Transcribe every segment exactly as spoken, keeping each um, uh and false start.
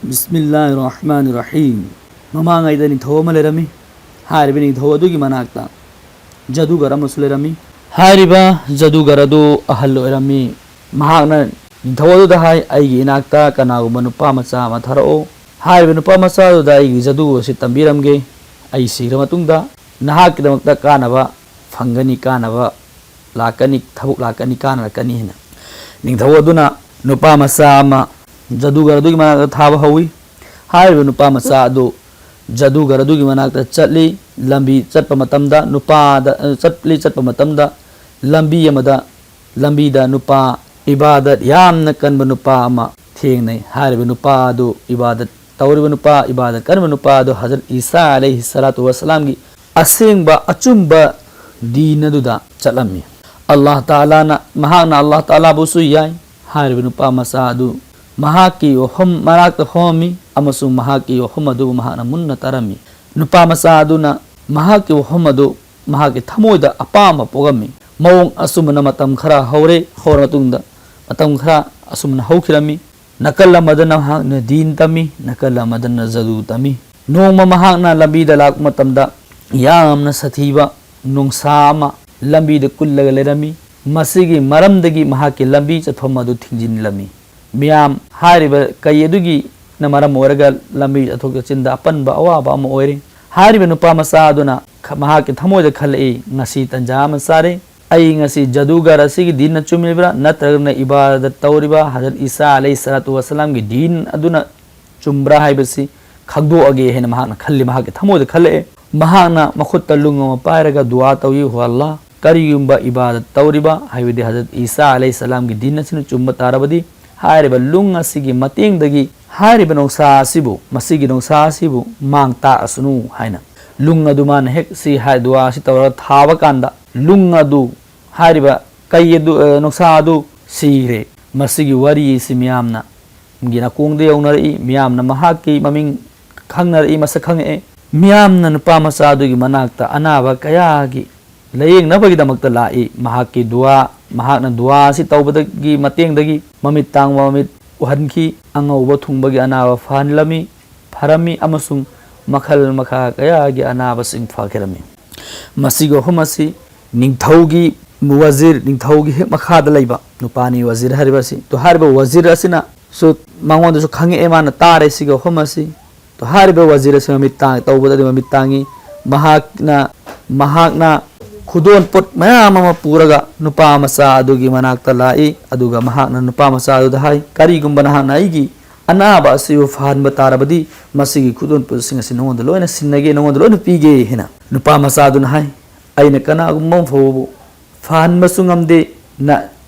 ꯕꯤꯁꯃꯤꯜꯂꯥꯍꯤꯔ ꯔꯍꯃꯥꯅꯤꯔ ꯔꯍꯤꯝ꯫ ꯃꯃꯥꯡꯉꯩꯗ ꯅꯤꯡꯊꯧ ꯑꯃ ꯂꯩꯔꯝꯃꯤ꯫ ꯍꯥꯏꯔꯤꯕ ꯅꯤꯡꯊꯧ ꯑꯗꯨꯒꯤ ꯃꯅꯥꯛꯇ ꯖꯗꯨꯒꯔ ꯑꯃꯁꯨ ꯂꯩꯔꯝꯃꯤ꯫ ꯍꯥꯏꯔꯤꯕ ꯖꯗꯨꯒꯔ ꯑꯗꯨ ꯑꯍꯜ ꯑꯣꯏꯔꯝꯃꯤ꯫ ꯃꯍꯥꯛꯅ ꯅꯤꯡꯊꯧ ꯑꯗꯨꯗ ꯍꯥꯏ, "ꯑꯩꯒꯤ ꯏꯅꯥꯛꯇ ꯀꯅꯥꯒꯨꯝꯕ ꯅꯨꯄꯥ ꯃꯆꯥ ꯑꯃ ꯊꯥꯔꯛꯑꯣ꯫ ꯍꯥꯏꯔꯤꯕ ꯅꯨꯄꯥ ꯃꯆꯥ ꯑꯗꯨꯗ ꯑꯩꯒꯤ ꯖꯗꯨ ꯑꯁꯤ ꯇꯝꯕꯤꯔꯝꯒꯦ꯫ ꯑꯩ ꯁꯤꯈ꯭ꯔ ꯃꯇꯨꯡꯗ ꯅꯍꯥꯛꯀꯤꯗꯃꯛꯇ ꯀꯥꯟꯅꯕ ꯐꯪꯒꯅꯤ, ꯀꯥꯟꯅꯕ ꯂꯥꯛꯀꯅꯤ, ꯊꯕꯛ ꯂꯥꯛꯀꯅꯤ, ꯀꯥꯟꯅꯔꯛꯀꯅꯤ" ꯍꯥꯏꯅ ꯅꯤꯡꯊꯧ ꯑꯗꯨꯅ ꯅꯨꯄꯥ ꯃꯆꯥ ꯑꯃ ꯖꯗꯨꯒꯔ ꯑꯗꯨꯒꯤ ꯃꯅꯥꯛꯇ ꯊꯥꯕ ꯍꯧꯋꯤ꯫ ꯍꯥꯏꯔꯤꯕ ꯅꯨꯄꯥ ꯃꯆꯥ ꯑꯗꯨ ꯖꯗꯨꯒꯔ ꯑꯗꯨꯒꯤ ꯃꯅꯥꯛꯇ ꯆꯠꯂꯤ꯫ ꯂꯝꯕꯤ ꯆꯠꯄ ꯃꯇꯝꯗ ꯅꯨꯄꯥꯗ, ꯑ, ꯆꯠꯂꯤ, ꯆꯠꯄ ꯃꯇꯝꯗ ꯂꯝꯕꯤ ꯑꯃꯗ, ꯂꯝꯕꯤꯗ ꯅꯨꯄꯥ ꯏꯕꯥꯗꯠ ꯌꯥꯝꯅ ꯀꯟꯕ ꯅꯨꯄꯥ ꯑꯃ ꯊꯦꯡꯅꯩ꯫ ꯍꯥꯏꯔꯤꯕ ꯅꯨꯄꯥ ꯑꯗꯨ, ꯏꯕꯥꯗꯠ ꯇꯧꯔꯤꯕ ꯅꯨꯄꯥ, ꯏꯕꯥꯗꯠ ꯀꯟꯕ ꯅꯨꯄꯥ ꯑꯗꯨ ꯍꯖꯔꯠ ꯏꯁꯥ ꯑꯂꯩꯍꯤ ꯁꯂꯥꯇꯨ ꯋꯥꯁꯂꯥꯝꯒꯤ ꯑꯁꯦꯡꯕ ꯑꯆꯨꯝꯕ ꯗꯤꯟ ꯑꯗꯨꯗ ꯆꯠꯂꯝꯃꯤ꯫ ꯑꯜꯂꯥꯍ ꯇꯥꯂꯥꯅ, ꯃꯍꯥꯛꯅ ꯑꯜꯂꯥꯍ ꯇꯥꯂꯥꯕꯨꯁꯨ ꯌꯥꯏ꯫ ꯍꯥꯏꯔꯤꯕ ꯅꯨꯄꯥ ꯃꯆꯥ ꯑꯗꯨ ꯃꯍꯥꯛꯀꯤ ꯋꯥꯐꯝ ꯃꯅꯥꯛꯇ ꯐꯝꯃꯝꯃꯤ ꯑꯃꯁꯨꯡ ꯃꯍꯥꯛꯀꯤ ꯋꯥꯐꯝ ꯑꯗꯨꯕꯨ ꯃꯍꯥꯛꯅ ꯃꯨꯟꯅ ꯇꯥꯔꯝꯃꯤ꯫ ꯅꯨꯄꯥ ꯃꯆꯥ ꯑꯗꯨꯅ ꯃꯍꯥꯛꯀꯤ ꯋꯥꯐꯝ ꯑꯗꯨ ꯃꯍꯥꯛꯀꯤ ꯊꯃꯣꯏꯗ ꯑꯄꯥꯝꯕ ꯄꯣꯛꯂꯝꯃꯤ꯫ ꯃꯑꯣꯡ ꯑꯁꯨꯝꯅ ꯃꯇꯝ ꯈꯔ ꯍꯧꯔꯦ, ꯍꯧꯔ ꯃꯇꯨꯡꯗ ꯃꯇꯝ ꯈꯔ ꯑꯁꯨꯝꯅ ꯍꯧꯈꯤꯔꯝꯃꯤ꯫ ꯅꯥꯀꯜ ꯑꯃꯗꯅ ꯃꯍꯥꯛꯅ ꯗꯤꯟ ꯇꯝꯃꯤ, ꯅꯥꯀꯜ ꯑꯃꯗꯅ ꯖꯗꯨ ꯇꯝꯃꯤ꯫ ꯅꯣꯡꯃ ꯃꯍꯥꯛꯅ ꯂꯝꯕꯤꯗ ꯂꯥꯛꯄ ꯃꯇꯝꯗ ꯌꯥꯝꯅ ꯁꯥꯊꯤꯕ ꯅꯣꯡꯁꯥ ꯑꯃ ꯂꯝꯕꯤꯗ ꯀꯨꯜꯂꯒ ꯂꯩꯔꯝꯃꯤ꯫ ꯃꯁꯤꯒꯤ ꯃꯔꯝꯗꯒꯤ ꯃꯍꯥꯛꯀꯤ ꯂꯝꯕꯤ ꯆꯠꯐꯝ ꯑꯗꯨ ꯊꯤꯡꯖꯤꯜꯂꯝꯃꯤ꯫ ꯃꯤꯌꯥꯝ ꯍꯥꯏꯔꯤꯕ ꯀꯩ ꯑꯗꯨꯒꯤꯅ ꯃꯔꯝ ꯑꯣꯏꯔꯒ ꯂꯝꯕꯤ ꯆꯠꯊꯣꯛ ꯆꯠꯁꯤꯟꯗ ꯑꯄꯟꯕ ꯑꯋꯥꯕ ꯑꯃ ꯑꯣꯏꯔꯦ꯫ ꯍꯥꯏꯔꯤꯕ ꯅꯨꯄꯥ ꯃꯆꯥ ꯑꯗꯨꯅ ꯈ-, ꯃꯍꯥꯛꯀꯤ ꯊꯃꯣꯏꯗ ꯈꯜꯂꯛꯏ, "ꯉꯁꯤ ꯇꯟꯖꯥ ꯑꯃ ꯆꯥꯔꯦ꯫ ꯑꯩ ꯉꯁꯤ ꯖꯗꯨꯒꯔ ꯑꯁꯤꯒꯤ ꯗꯤꯟꯅ ꯆꯨꯝꯂꯤꯕ꯭ꯔꯥ, ꯅꯠꯇ꯭ꯔꯒꯅ ꯏꯕꯥꯗꯠ ꯇꯧꯔꯤꯕ ꯍꯖꯔꯠ ꯏꯁꯥ ꯑꯂꯩꯍꯤ ꯁꯂꯥꯇꯨ ꯋꯥꯁꯂꯥꯝꯒꯤ ꯗꯤꯟ ꯑꯗꯨꯅ ꯆꯨꯝꯕ꯭ꯔꯥ ꯍꯥꯏꯕꯁꯤ ꯈꯪꯗꯣꯛꯑꯒꯦ" ꯍꯥꯏꯅ ꯃꯍꯥꯛꯅ ꯈꯜꯂꯤ, ꯃꯍꯥꯛꯀꯤ ꯊꯃꯣꯏꯗ ꯈꯜꯂꯛꯑꯦ꯫ ꯃꯍꯥꯛꯅ ꯃꯈꯨꯠꯇ ꯂꯨꯡ ꯑꯃ ꯄꯥꯏꯔꯒ ꯗꯨꯋꯥ ꯇꯧꯏ, "ꯍꯣ ꯑꯜꯂꯥꯍ, ꯀꯔꯤꯒꯨꯝꯕ ꯏꯕꯥꯗꯠ ꯇꯧꯔꯤꯕ, ꯍꯥꯏꯕꯗꯤ ꯍꯖꯔꯠ ꯏꯁꯥ ꯑꯂꯩꯍꯤ ꯁꯂꯥꯝꯒꯤ ꯗꯤꯟ ꯑꯁꯤꯅ ꯆꯨꯝꯕ ꯇꯥꯔꯕꯗꯤ, ꯍꯥꯏꯔꯤꯕ ꯂꯨꯡ ꯑꯁꯤꯒꯤ ꯃꯇꯦꯡꯗꯒꯤ ꯍꯥꯏꯔꯤꯕ ꯅꯣꯡꯁꯥ ꯑꯁꯤꯕꯨ, ꯃꯁꯤꯒꯤ ꯅꯣꯡꯁꯥ ꯑꯁꯤꯕꯨ ꯃꯥꯡ ꯇꯥꯛꯑꯁꯅꯨ" ꯍꯥꯏꯅ꯫ ꯂꯨꯡ ꯑꯗꯨ ꯃꯥꯅ ꯍꯦꯛ ꯁꯤ ꯍꯥꯏ-, ꯗꯨꯋꯥ ꯑꯁꯤ ꯇꯧꯔꯒ ꯊꯥꯕ ꯀꯥꯟꯗ, ꯂꯨꯡ ꯑꯗꯨ, ꯍꯥꯏꯔꯤꯕ ꯀꯩ ꯑꯗꯨ, ꯑ, ꯅꯣꯡꯁꯥ ꯑꯗꯨ ꯁꯤꯈ꯭ꯔꯦ꯫ ꯃꯁꯤꯒꯤ ꯋꯥꯔꯤ ꯑꯁꯤ ꯃꯤꯌꯥꯝꯅ ꯒꯤ ꯅꯥꯀꯣꯡꯗ ꯌꯧꯅꯔꯛꯏ꯫ ꯃꯤꯌꯥꯝꯅ ꯃꯍꯥꯛꯀꯤ ꯃꯃꯤꯡ ꯈꯪꯅꯔꯛꯏ, ꯃꯁꯛ ꯈꯪꯉꯛꯑꯦ꯫ ꯃꯤꯌꯥꯝꯅ ꯅꯨꯄꯥ ꯃꯆꯥ ꯑꯗꯨꯒꯤ ꯃꯅꯥꯛꯇ ꯑꯅꯥꯕ ꯀꯌꯥꯒꯤ ꯂꯥꯌꯦꯡꯅꯕꯒꯤꯗꯃꯛꯇ ꯂꯥꯛꯏ꯫ ꯃꯍꯥꯛꯀꯤ ꯗꯨꯋꯥ, ꯃꯍꯥꯛꯅ ꯗꯨꯋꯥ ꯑꯁꯤ ꯇꯧꯕꯗꯒꯤ, ꯃꯇꯦꯡꯗꯒꯤ ꯃꯃꯤꯠ ꯇꯥꯡꯕ ꯃꯃꯤꯠ ꯎꯍꯟꯈꯤ꯫ ꯑꯉꯧꯕ ꯊꯨꯡꯕꯒꯤ ꯑꯅꯥꯕ ꯐꯍꯜꯂꯝꯃꯤ, ꯐꯔꯝꯃꯤ ꯑꯃꯁꯨꯡ ꯃꯈꯜ ꯃꯈꯥ ꯀꯌꯥꯒꯤ ꯑꯅꯥꯕꯁꯤꯡ ꯐꯈꯤꯔꯝꯃꯤ꯫ ꯃꯁꯤꯒꯤ ꯋꯥꯐꯝ ꯑꯁꯤ ꯅꯤꯡꯊꯧꯒꯤ ꯋꯥꯖꯤꯔ, ꯅꯤꯡꯊꯧꯒꯤ ꯍꯦꯛ ꯃꯈꯥꯗ ꯂꯩꯕ ꯅꯨꯄꯥꯅꯤ ꯋꯥꯖꯤꯔ ꯍꯥꯏꯔꯤꯕ ꯑꯁꯤ꯫ ꯑꯗꯨ ꯍꯥꯏꯔꯤꯕ ꯋꯥꯖꯤꯔ ꯑꯁꯤꯅꯁꯨ ꯃꯉꯣꯟꯗꯁꯨ ꯈꯪꯉꯛꯑꯦ, ꯃꯥꯅ ꯇꯥꯔꯦ ꯁꯤꯒꯤ ꯋꯥꯐꯝ ꯑꯁꯤ꯫ ꯑꯗꯨ ꯍꯥꯏꯔꯤꯕ ꯋꯥꯖꯤꯔ ꯑꯁꯤ ꯃꯃꯤꯠ ꯇꯥꯡ-, ꯇꯧꯕꯗꯗꯤ ꯃꯃꯤꯠ ꯇꯥꯡꯉꯤ꯫ ꯃꯍꯥꯛꯅ, ꯃꯍꯥꯛꯅ ꯈꯨꯗꯣꯜ ꯄꯣꯠ ꯃꯌꯥꯝ ꯑꯃ ꯄꯨꯔꯒ ꯅꯨꯄꯥ ꯃꯆꯥ ꯑꯗꯨꯒꯤ ꯃꯅꯥꯛꯇ ꯂꯥꯛꯏ꯫ ꯑꯗꯨꯒ ꯃꯍꯥꯛꯅ ꯅꯨꯄꯥ ꯃꯆꯥ ꯑꯗꯨꯗ ꯍꯥꯏ, "ꯀꯔꯤꯒꯨꯝꯕ ꯅꯍꯥꯛꯅ ꯑꯩꯒꯤ ꯑꯅꯥꯕ ꯑꯁꯤꯕꯨ ꯐꯍꯟꯕ ꯇꯥꯔꯕꯗꯤ, ꯃꯁꯤꯒꯤ ꯈꯨꯗꯣꯜ ꯄꯣꯠꯁꯤꯡ ꯑꯁꯤ ꯅꯉꯣꯟꯗ ꯂꯣꯏꯅ ꯁꯤꯟꯅꯒꯦ, ꯅꯉꯣꯟꯗ ꯂꯣꯏꯅ ꯄꯤꯒꯦ" ꯍꯥꯏꯅ꯫ ꯅꯨꯄꯥ ꯃꯆꯥ ꯑꯗꯨꯅ ꯍꯥꯏ, "ꯑꯩꯅ ꯀꯅꯥꯒꯨꯝꯕ ꯑꯃ ꯐꯥꯎꯕꯕꯨ ꯐꯍꯟꯕꯁꯨ ꯉꯝꯗꯦ, ꯅ-,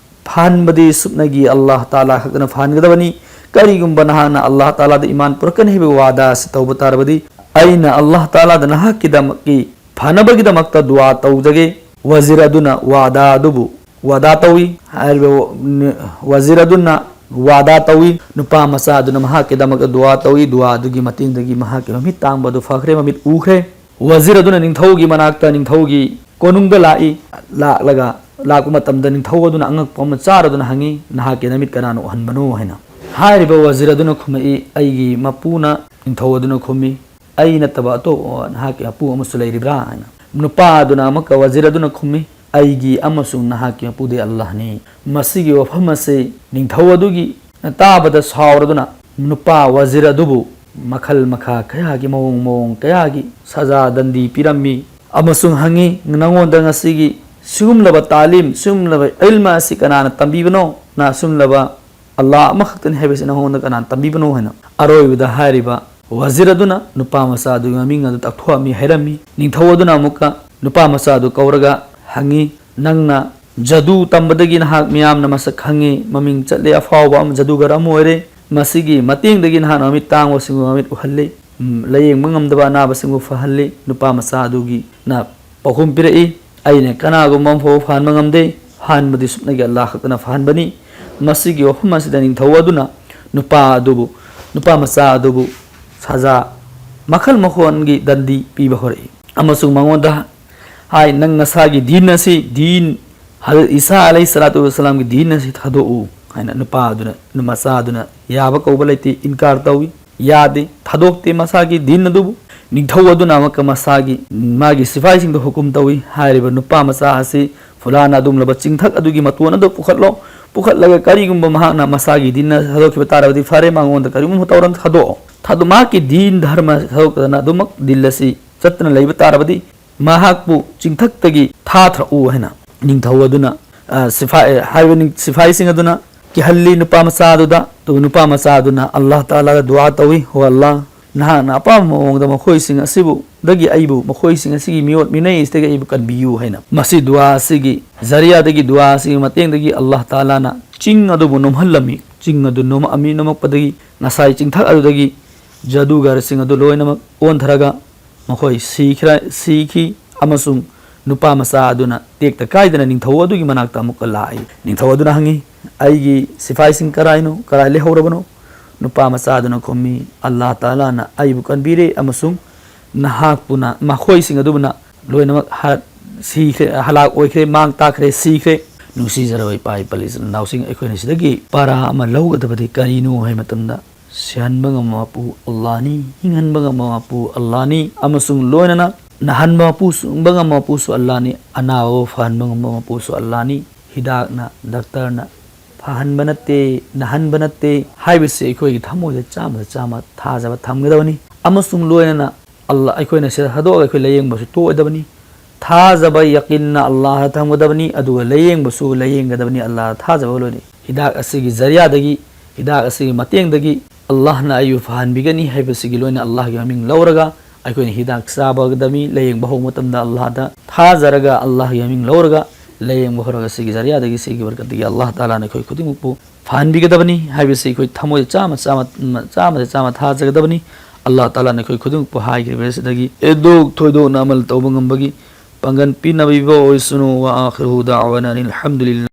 ꯐꯍꯟꯕꯗꯤ ꯁꯨꯞꯅꯒꯤ ꯑꯜꯂꯥꯍ ꯇꯥꯂꯥ ꯈꯛꯇꯅ ꯐꯍꯟꯒꯗꯕꯅꯤ꯫ ꯀꯔꯤꯒꯨꯝꯕ ꯅꯍꯥꯛꯅ ꯑꯜꯂꯥꯍ ꯇꯥꯂꯥꯗ ꯏꯃꯥꯟ ꯄꯨꯔꯛꯀꯅꯤ ꯍꯥꯏꯕ ꯋꯥꯗꯥ ꯑꯁꯤ ꯇꯧꯕ ꯇꯥꯔꯕꯗꯤ, ꯑꯩꯅ ꯑꯜꯂꯥꯍ ꯇꯥꯂꯥꯗ ꯅꯍꯥꯛꯀꯤꯗꯃꯛꯀꯤ ꯐꯅꯕꯒꯤꯗꯃꯛꯇ ꯗꯨꯋꯥ ꯇꯧꯖꯒꯦ"꯫ ꯋꯥꯖꯤꯔ ꯑꯗꯨꯅ ꯋꯥꯗꯥ ꯑꯗꯨꯕꯨ ꯋꯥꯗꯥ ꯇꯧꯏ꯫ ꯍꯥꯏꯔꯤꯕ ꯋ-, ꯅ-, ꯋꯥꯖꯤꯔ ꯑꯗꯨꯅ ꯋꯥꯗꯥ ꯇꯧꯏ꯫ ꯅꯨꯄꯥ ꯃꯆꯥ ꯑꯗꯨꯅ ꯃꯍꯥꯛꯀꯤꯗꯃꯛꯇ ꯗꯨꯋꯥ ꯇꯧꯏ꯫ ꯗꯨꯋꯥ ꯑꯗꯨꯒꯤ ꯃꯇꯦꯡꯗꯒꯤ ꯃꯍꯥꯛꯀꯤ ꯃꯃꯤꯠ ꯇꯥꯡꯕ ꯑꯗꯨ ꯐꯈ꯭ꯔꯦ, ꯃꯃꯤꯠ ꯎꯈ꯭ꯔꯦ꯫ ꯋꯥꯖꯤꯔ ꯑꯗꯨꯅ ꯅꯤꯡꯊꯧꯒꯤ ꯃꯅꯥꯛꯇ, ꯅꯤꯡꯊꯧꯒꯤ ꯀꯣꯅꯨꯡꯗ ꯂꯥꯛꯏ꯫ ꯂꯥꯛꯂꯒ, ꯂꯥꯛꯄ ꯃꯇꯝꯗ ꯅꯤꯡꯊꯧ ꯑꯗꯨꯅ ꯑꯉꯛꯄ ꯑꯃ ꯆꯥꯔꯗꯨꯅ ꯍꯪꯉꯤ, "ꯅꯍꯥꯛꯀꯤ ꯅꯃꯤꯠ ꯀꯅꯥꯅ ꯎꯍꯟꯕꯅꯣ?" ꯍꯥꯏꯅ꯫ ꯍꯥꯏꯔꯤꯕ ꯋꯥꯖꯤꯔ ꯑꯗꯨꯅ ꯈꯨꯝꯃꯛꯏ, "ꯑꯩꯒꯤ ꯃꯄꯨꯅ", ꯅꯤꯡꯊꯧ ꯑꯗꯨꯅ ꯈꯨꯝꯃꯤ, "ꯑꯩ ꯅꯠꯇꯕ ꯑꯇꯣꯞꯄ ꯅꯍꯥꯛꯀꯤ ꯃꯄꯨ ꯑꯃꯁꯨ ꯂꯩꯔꯤꯕ꯭ꯔꯥ?" ꯍꯥꯏꯅ꯫ ꯅꯨꯄꯥ ꯑꯗꯨꯅ ꯑꯃꯨꯛꯀ ꯋꯥꯖꯤꯔ ꯑꯗꯨꯅ ꯈꯨꯝꯃꯤ, "ꯑꯩꯒꯤ ꯑꯃꯁꯨꯡ ꯅꯍꯥꯛꯀꯤ ꯃꯄꯨꯗꯤ ꯑꯜꯂꯥꯍꯅꯤ"꯫ ꯃꯁꯤꯒꯤ ꯋꯥꯐꯝ ꯑꯁꯤ ꯅꯤꯡꯊꯧ ꯑꯗꯨꯒꯤ ꯇꯥꯕꯗ ꯁꯥꯎꯔꯗꯨꯅ ꯅꯨꯄꯥ ꯋꯥꯖꯤꯔ ꯑꯗꯨꯕꯨ ꯃꯈꯜ ꯃꯈꯥ ꯀꯌꯥꯒꯤ, ꯃꯑꯣꯡ ꯃꯑꯣꯡ ꯀꯌꯥꯒꯤ ꯁꯖꯥ ꯗꯟꯗꯤ ꯄꯤꯔꯝꯃꯤ ꯑꯃꯁꯨꯡ ꯍꯪꯉꯤ, "ꯅꯉꯣꯟꯗ ꯉꯁꯤꯒꯤ ꯁꯤꯒꯨꯝꯂꯕ ꯇꯥꯂꯤꯝ, ꯁꯤꯒꯨꯝꯂꯕ ꯏꯜꯃ ꯑꯁꯤ ꯀꯅꯥꯅ ꯇꯝꯕꯤꯕꯅꯣ? ꯅ ꯑꯁꯨꯝꯂꯕ ꯑꯜꯂꯥꯍ ꯑꯃꯈꯛꯇꯅꯤ ꯍꯥꯏꯕꯁꯤ ꯅꯉꯣꯟꯗ ꯀꯅꯥꯅ ꯇꯝꯕꯤꯕꯅꯣ?" ꯍꯥꯏꯅ꯫ ꯑꯔꯣꯏꯕꯗ ꯍꯥꯏꯔꯤꯕ ꯋꯥꯖꯤꯔ ꯑꯗꯨꯅ ꯅꯨꯄꯥ ꯃꯆꯥ ꯑꯗꯨꯒꯤ ꯃꯃꯤꯡ ꯑꯗꯨ ꯇꯥꯛꯊꯣꯛꯑꯝꯃꯤ, ꯍꯥꯏꯔꯝꯃꯤ꯫ ꯅꯤꯡꯊꯧ ꯑꯗꯨꯅ ꯑꯃꯨꯛꯀ ꯅꯨꯄꯥ ꯃꯆꯥ ꯑꯗꯨ ꯀꯧꯔꯒ ꯍꯪꯉꯤ, "ꯅꯪꯅ ꯖꯗꯨ ꯇꯝꯕꯗꯒꯤ ꯅꯍꯥꯛ ꯃꯤꯌꯥꯝꯅ ꯃꯁꯛ ꯈꯪꯉꯤ, ꯃꯃꯤꯡ ꯆꯠꯂꯦ, ꯑꯐꯥꯎꯕ ꯑꯃ, ꯖꯗꯨꯒꯔ ꯑꯃ ꯑꯣꯏꯔꯦ꯫ ꯃꯁꯤꯒꯤ ꯃꯇꯦꯡꯗꯒꯤ ꯅꯍꯥꯛꯅ ꯃꯃꯤꯠ ꯇꯥꯡꯕꯁꯤꯡꯕꯨ ꯃꯃꯤꯠ ꯎꯍꯜꯂꯤ, ꯎꯝ, ꯂꯥꯌꯦꯡꯕ ꯉꯝꯗꯕ ꯑꯅꯥꯕꯁꯤꯡꯕꯨ ꯐꯍꯜꯂꯤ"꯫ ꯅꯨꯄꯥ ꯃꯆꯥ ꯑꯗꯨꯒꯤꯅ ꯄꯥꯎꯈꯨꯝ ꯄꯤꯔꯛꯏ, "ꯑꯩꯅ ꯀꯅꯥꯒꯨꯝꯕ ꯑꯃꯐꯥꯎꯕ ꯐꯍꯟꯕ ꯉꯝꯗꯦ, ꯐꯍꯟꯕꯗꯤ ꯁꯨꯞꯅꯒꯤ ꯑꯜꯂꯥꯍ ꯈꯛꯇꯅ ꯐꯍꯟꯕꯅꯤ"꯫ ꯃꯁꯤꯒꯤ ꯋꯥꯐꯝ ꯑꯁꯤꯗ ꯅꯤꯡꯊꯧ ꯑꯗꯨꯅ ꯅꯨꯄꯥ ꯑꯗꯨꯕꯨ, ꯅꯨꯄꯥ ꯃꯆꯥ ꯑꯗꯨꯕꯨ ꯁꯖꯥ ꯃꯈꯜ ꯃꯈꯣꯟꯒꯤ ꯗꯟꯗꯤ ꯄꯤꯕ ꯍꯧꯔꯛꯏ ꯑꯃꯁꯨꯡ ꯃꯉꯣꯟꯗ ꯍꯥꯏ, "ꯅꯪ ꯅꯁꯥꯒꯤ ꯗꯤꯟ ꯑꯁꯤ, ꯗꯤꯟ ꯍꯖꯔꯠ ꯏꯁꯥ ꯑꯂꯩꯍꯤ ꯁꯂꯥꯇꯨ ꯋꯁꯁꯂꯥꯝꯒꯤ ꯗꯤꯟ ꯑꯁꯤ ꯊꯥꯗꯣꯛꯎ" ꯍꯥꯏꯅ ꯅꯨꯄꯥ ꯑꯗꯨꯅ, ꯃꯆꯥ ꯑꯗꯨꯅ ꯌꯥꯕ ꯀꯧꯕ ꯂꯩꯇꯦ, ꯏꯟꯀꯥꯔ ꯇꯧꯏ, ꯌꯥꯗꯦ, ꯊꯥꯗꯣꯛꯇꯦ ꯃꯁꯥꯒꯤ ꯗꯤꯟ ꯑꯗꯨꯕꯨ꯫ ꯅꯤꯡꯊꯧ ꯑꯗꯨꯅ ꯑꯃꯨꯛꯀ ꯃꯁꯥꯒꯤ, ꯃꯥꯒꯤ ꯁꯤꯐꯥꯏꯁꯤꯡꯗ ꯍꯨꯀꯨꯝ ꯇꯧꯏ, ꯍꯥꯏꯔꯤꯕ ꯅꯨꯄꯥ ꯃꯆꯥ ꯑꯁꯤ ꯐꯨꯂꯥꯅ ꯑꯗꯨꯒꯨꯝꯂꯕ ꯆꯤꯡꯊꯛ ꯑꯗꯨꯒꯤ ꯃꯇꯣꯟ ꯑꯗꯨ ꯄꯨꯈꯠꯂꯣ, ꯄꯨꯈꯠꯂꯒ ꯀꯔꯤꯒꯨꯝꯕ ꯃꯍꯥꯛꯅ ꯃꯁꯥꯒꯤ ꯗꯤꯟꯅ ꯊꯥꯗꯣꯛꯈꯤꯕ ꯇꯥꯔꯕꯗꯤ ꯐꯔꯦ, ꯃꯉꯣꯟꯗ ꯀꯔꯤꯒꯨꯝꯕ ꯊꯧꯔꯝ ꯊꯥꯗꯣꯛꯑꯣ, ꯊꯥꯗꯣꯛ-, ꯃꯍꯥꯛꯀꯤ ꯗꯤꯟ ꯙꯔꯃ ꯊꯥꯗꯣꯛꯇꯅ ꯑꯗꯨꯃꯛ ꯗꯤꯜ ꯑꯁꯤ ꯆꯠꯇꯅ ꯂꯩꯕ ꯇꯥꯔꯕꯗꯤ ꯃꯍꯥꯛꯄꯨ ꯆꯤꯡꯊꯛꯇꯒꯤ ꯊꯥꯊꯔꯛꯎ ꯍꯥꯏꯅ ꯅꯤꯡꯊꯧ ꯑꯗꯨꯅ, ꯑ, ꯁꯤꯐꯥꯏ, ꯍꯥꯏꯔꯤꯕ ꯅꯤꯡ-, ꯁꯤꯐꯥꯏꯁꯤꯡ ꯑꯗꯨꯅ ꯀꯤꯍꯜꯂꯤ ꯅꯨꯄꯥ ꯃꯆꯥ ꯑꯗꯨꯗ꯫ ꯑꯗꯨꯕꯨ ꯅꯨꯄꯥ ꯃꯆꯥ ꯑꯗꯨꯅ ꯑꯜꯂꯥꯍ ꯇꯥꯂꯥꯗ ꯗꯨꯋꯥ ꯇꯧꯏ, "ꯍꯣ ꯑꯜꯂꯥꯍ, ꯅꯍꯥꯛꯅ ꯑꯄꯥꯝꯕ ꯃꯑꯣꯡꯗ ꯃꯈꯣꯏꯁꯤꯡ ꯑꯁꯤꯕꯨ, ꯗꯒꯤ ꯑꯩꯕꯨ, ꯃꯈꯣꯏꯁꯤꯡ ꯑꯁꯤꯒꯤ ꯃꯤꯑꯣꯠ ꯃꯤꯅꯩ ꯑꯁꯤꯗꯒꯤ ꯑꯩꯕꯨ ꯀꯟꯕꯤꯌꯨ" ꯍꯥꯏꯅ꯫ ꯃꯁꯤ ꯗꯨꯋꯥ ꯑꯁꯤꯒꯤ ꯖꯔꯤꯌꯥꯗꯒꯤ, ꯗꯨꯋꯥ ꯑꯁꯤꯒꯤ ꯃꯇꯦꯡꯗꯒꯤ ꯑꯜꯂꯥꯍ ꯇꯥꯂꯥꯅ ꯆꯤꯡ ꯑꯗꯨꯕꯨ ꯅꯣꯝꯍꯜꯂꯝꯃꯤ꯫ ꯆꯤꯡ ꯑꯗꯨ ꯅꯣꯝꯃꯛꯑꯝꯃꯤ, ꯅꯣꯝꯃꯛꯄꯗꯒꯤ ꯉꯁꯥꯏ ꯆꯤꯡꯊꯛ ꯑꯗꯨꯗꯒꯤ ꯖꯥꯗꯨꯒꯔꯁꯤꯡ ꯑꯗꯨ ꯂꯣꯏꯅꯃꯛ ꯑꯣꯟꯊꯔꯒ ꯃꯈꯣꯏ ꯁꯤꯈ꯭ꯔ-, ꯁꯤꯈꯤ, ꯑꯃꯁꯨꯡ ꯅꯨꯄꯥ ꯃꯆꯥ ꯑꯗꯨꯅ ꯇꯦꯛꯇ ꯀꯥꯏꯗꯅ ꯅꯤꯡꯊꯧ ꯑꯗꯨꯒꯤ ꯃꯅꯥꯛꯇ ꯑꯃꯨꯛꯀ ꯂꯥꯛꯏ꯫ ꯅꯤꯡꯊꯧ ꯑꯗꯨꯅ ꯍꯪꯉꯤ, "ꯑꯩꯒꯤ ꯁꯤꯐꯥꯏꯁꯤꯡ ꯀꯔꯥꯏꯅꯣ? ꯀꯔꯥꯏ ꯂꯩꯍꯧꯔꯕꯅꯣ?" ꯅꯨꯄꯥ ꯃꯆꯥ ꯑꯗꯨꯅ ꯈꯨꯝꯃꯤ, "ꯑꯜꯂꯥꯍ ꯇꯥꯂꯥꯅ ꯑꯩꯕꯨ ꯀꯟꯕꯤꯔꯦ, ꯑꯃꯁꯨꯡ ꯅꯍꯥꯛꯄꯨꯅ, ꯃꯈꯣꯏꯁꯤꯡ ꯑꯗꯨꯕꯨꯅ ꯂꯣꯏꯅꯃꯛ ꯍꯥ-, ꯁꯤꯈ꯭ꯔꯦ, ꯍꯂꯥꯛ ꯑꯣꯏꯈ꯭ꯔꯦ, ꯃꯥꯡ ꯇꯥꯛꯈ꯭ꯔꯦ, ꯁꯤꯈ꯭ꯔꯦ꯫" ꯅꯨꯡꯁꯤꯖꯔꯕ ꯏꯄꯥ ꯏꯄꯜ ꯏꯆꯤꯟ ꯏꯅꯥꯎꯁꯤꯡ, ꯑꯩꯈꯣꯏꯅ ꯁꯤꯗꯒꯤ ꯄꯥꯔꯥ ꯑꯃ ꯂꯧꯒꯗꯕꯗꯤ ꯀꯔꯤꯅꯣ ꯍꯥꯏꯕ ꯃꯇꯝꯗ, ꯁꯤꯍꯟꯕ ꯉꯝꯕ ꯃꯄꯨ ꯑꯜꯂꯥꯍꯅꯤ, ꯍꯤꯡꯍꯟꯕ ꯉꯝꯕ ꯃꯄꯨ ꯑꯜꯂꯥꯍꯅꯤ, ꯑꯃꯁꯨꯡ ꯂꯣꯏꯅꯅ ꯅꯥꯍꯟꯕ ꯃꯄꯨꯁꯨ, ꯉꯝꯕ ꯃꯄꯨꯁꯨ ꯑꯜꯂꯥꯍꯅꯤ, ꯑꯅꯥꯕꯕꯨ ꯐꯍꯟꯕ ꯉꯝꯕ ꯃꯄꯨꯁꯨ ꯑꯜꯂꯥꯍꯅꯤ꯫ ꯍꯤꯗꯥꯛꯅ, ꯗꯥꯛꯇꯔꯅ ꯐꯍꯟꯕ ꯅꯠꯇꯦ, ꯅꯥꯍꯟꯕ ꯅꯠꯇꯦ ꯍꯥꯏꯕꯁꯤ ꯑꯩꯈꯣꯏꯒꯤ ꯊꯃꯣꯏꯗ ꯆꯥꯝꯃꯗ ꯆꯥꯝꯃ ꯊꯥꯖꯕ ꯊꯝꯒꯗꯕꯅꯤ꯫ ꯑꯃꯁꯨꯡ ꯂꯣꯏꯅꯅ ꯑꯜꯂꯥꯍ, ꯑꯩꯈꯣꯏꯅ ꯁꯤꯗ ꯊꯥꯗꯣꯛꯑꯒ ꯑꯩꯈꯣꯏ ꯂꯥꯏꯌꯦꯡꯕꯁꯨ ꯇꯣꯛꯑꯣꯏꯗꯕꯅꯤ꯫ ꯊꯥꯖꯕ ꯌꯥꯀꯤꯟꯅ ꯑꯜꯂꯥꯍꯗ ꯊꯝꯒꯗꯕꯅꯤ, ꯑꯗꯨꯒ ꯂꯥꯏꯌꯦꯡꯕꯁꯨ ꯂꯥꯏꯌꯦꯡꯒꯗꯕꯅꯤ ꯑꯜꯂꯥꯍꯗ ꯊꯥꯖꯕ ꯂꯣꯏꯅ꯫ ꯍꯤꯗꯥꯛ ꯑꯁꯤꯒꯤ ꯖꯔꯤꯌꯥꯗꯒꯤ, ꯍꯤꯗꯥꯛ ꯑꯁꯤꯒꯤ ꯃꯇꯦꯡꯗꯒꯤ ꯑꯜꯂꯥꯍꯅ ꯑꯩꯕꯨ ꯐꯍꯟꯕꯤꯒꯅꯤ ꯍꯥꯏꯕꯁꯤꯒꯤ ꯂꯣꯏꯅ ꯑꯜꯂꯥꯍꯒꯤ ꯃꯃꯤꯡ ꯂꯧꯔꯒ ꯑꯩꯈꯣꯏꯅ ꯍꯤꯗꯥꯛ ꯆꯥꯕꯒꯗꯕꯅꯤ꯫ ꯂꯥꯏꯌꯦꯡꯕ ꯍꯧꯕ ꯃꯇꯝꯗ ꯑꯜꯂꯥꯍꯗ ꯊꯥꯖꯔꯒ ꯑꯜꯂꯥꯍꯒꯤ ꯃꯃꯤꯡ ꯂꯧꯔꯒ ꯂꯥꯏꯌꯦꯡꯕ ꯍꯧꯔꯒ ꯁꯤꯒꯤ ꯖꯔꯤꯌꯥꯗꯒꯤ, ꯁꯤꯒꯤ ꯕꯔꯀꯠꯇꯒꯤ ꯑꯜꯂꯥꯍ ꯇꯥꯂꯥꯅ ꯑꯩꯈꯣꯏ ꯈꯨꯗꯤꯡꯃꯛꯄꯨ ꯐꯍꯟꯕꯤꯒꯗꯕꯅꯤ ꯍꯥꯏꯕꯁꯤ ꯑꯩꯈꯣꯏ ꯊꯃꯣꯏꯗ ꯆꯥꯝꯃ, ꯆꯥꯝꯃ, ꯆꯥꯝꯃꯗ ꯆꯥꯝꯃ ꯊꯥꯖꯒꯗꯕꯅꯤ꯫ ꯑꯜꯂꯥꯍ ꯇꯥꯂꯥꯅ ꯑꯩꯈꯣꯏ ꯈꯨꯗꯤꯡꯃꯛꯄꯨ ꯍꯥꯏꯈ꯭ꯔꯤꯕ ꯑꯁꯤꯗꯒꯤ ꯍꯦꯟꯗꯣꯛ ꯊꯣꯏꯗꯣꯛꯅ ꯑꯃꯜ ꯇꯧꯕ ꯉꯝꯕꯒꯤ ꯄꯥꯡꯒꯜ ꯄꯤꯅꯕꯤꯕ ꯑꯣꯏꯁꯅꯨ꯫ وآخر دعوانا أن الحمد لله.